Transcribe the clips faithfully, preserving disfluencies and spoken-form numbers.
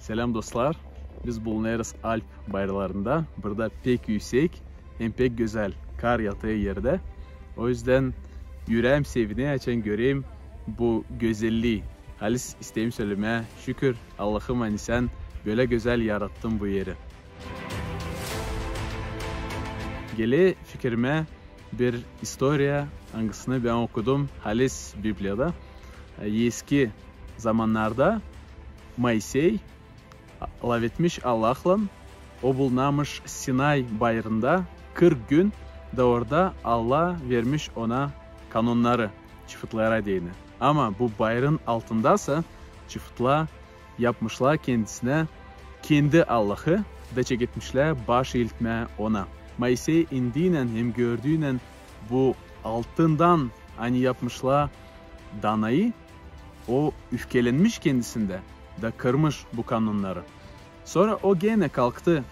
Selam, dostlar. Biz bulunêrız Alp bayralarında. Burada pek üüsek hem pek gözäl kar yatêr erdä. O üzdän üreem sevinêr, açan görerim bu gözellii. Halis isteerim sölemää: şükür Allahım, ani sän bölä gözäl yarattın bu eri. Geler fikirimä bir istoriya, angısını bän okudum halis Bibliyada. Eski zamannarda Moisey lafetmiş Allahlan, o bulunarmış Sinay bayırında kırk gün, da orada Allah vermiş ona kanonnarı çıfıtlara deyni. Ama bu bayırın altındasa çıfıtlar yapmışlar kendisinä kendi allahı da çeketmişlär baş iiltmää ona. Moisey indiynän hem gördüynän bu altından, ani yapmışlar danayı, o üfkelenmiş kendisindä da kırmış bu kanonnarı. Sora o genä kalktı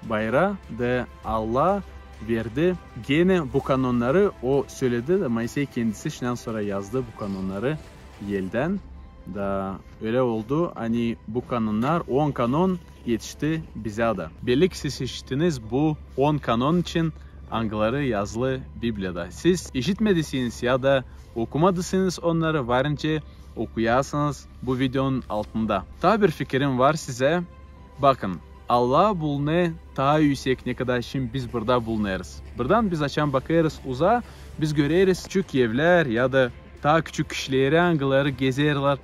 bayıra da Allah verdi genä bu kanonnarı, o söledi da Moisey kendisi şindän sora yazdı bu kanonnarı eldän. Da ölä oldu, ani bu kanonnar, on kanon etişti bizä dä. Belliki siz işittiniz bu on kanon için, angıları yazılı Bibliyada. Siz işitmedisiniz ya da okumadısınız onnarı, varınca okuyasınız bu videonun altında. Taa bir fikirim var sizä. Bakın, Allah bulunêr taa üüsek, ne kadar şindi biz burada bulunêrız. Buradan biz açan bakêrız uzaa, biz göreriz küçük evlär ya da taa küçük kişileri, angıları gezerlär.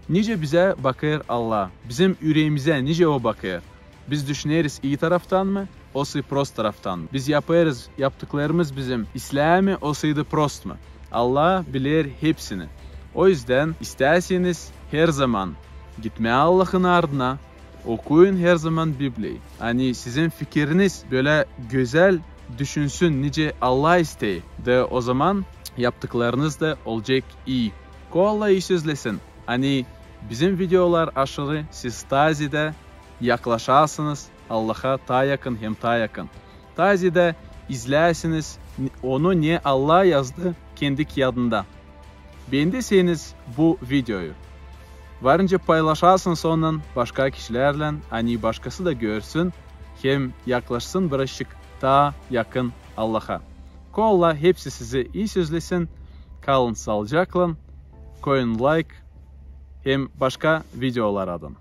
Nicä bizä bakêr Allah? Bizim üreemizä nicä o bakêr? Biz düşüneriz ii taraftan mı, osay prost taraftan mı? Biz yapêrız, yaptıklarımız bizim islää mi, osay da prost mu? Allah biler hepsini. O üzdän istärseniz herzaman gitmää Allahın ardına, okuyun herzaman Bibliyayı. Ani sizin fikiriniz bölä gözäl düşünsün, nicä Allah isteer, da ozaman yaptıklarınız da olacek ii. Ko Allah ii sözlesin. Ani bizim videolar aşırı, siz taa ziyadä yaklaşasınız Allaha taa yakın hem taa yakın. Taa ziyadä izlersiniz onu, ne Allah yazdı kendi kiyadında. Beendiseniz bu videoyu, varınca paylaşasınız onunnan başka kişilerlän, ani başkası da görsün hem yaklaşsın birazcık taa yakın Allaha. Ko Allah hepsi sizi ii sözlesin. Kalın saalıcaklan, koyun layk hem başka videolar adın.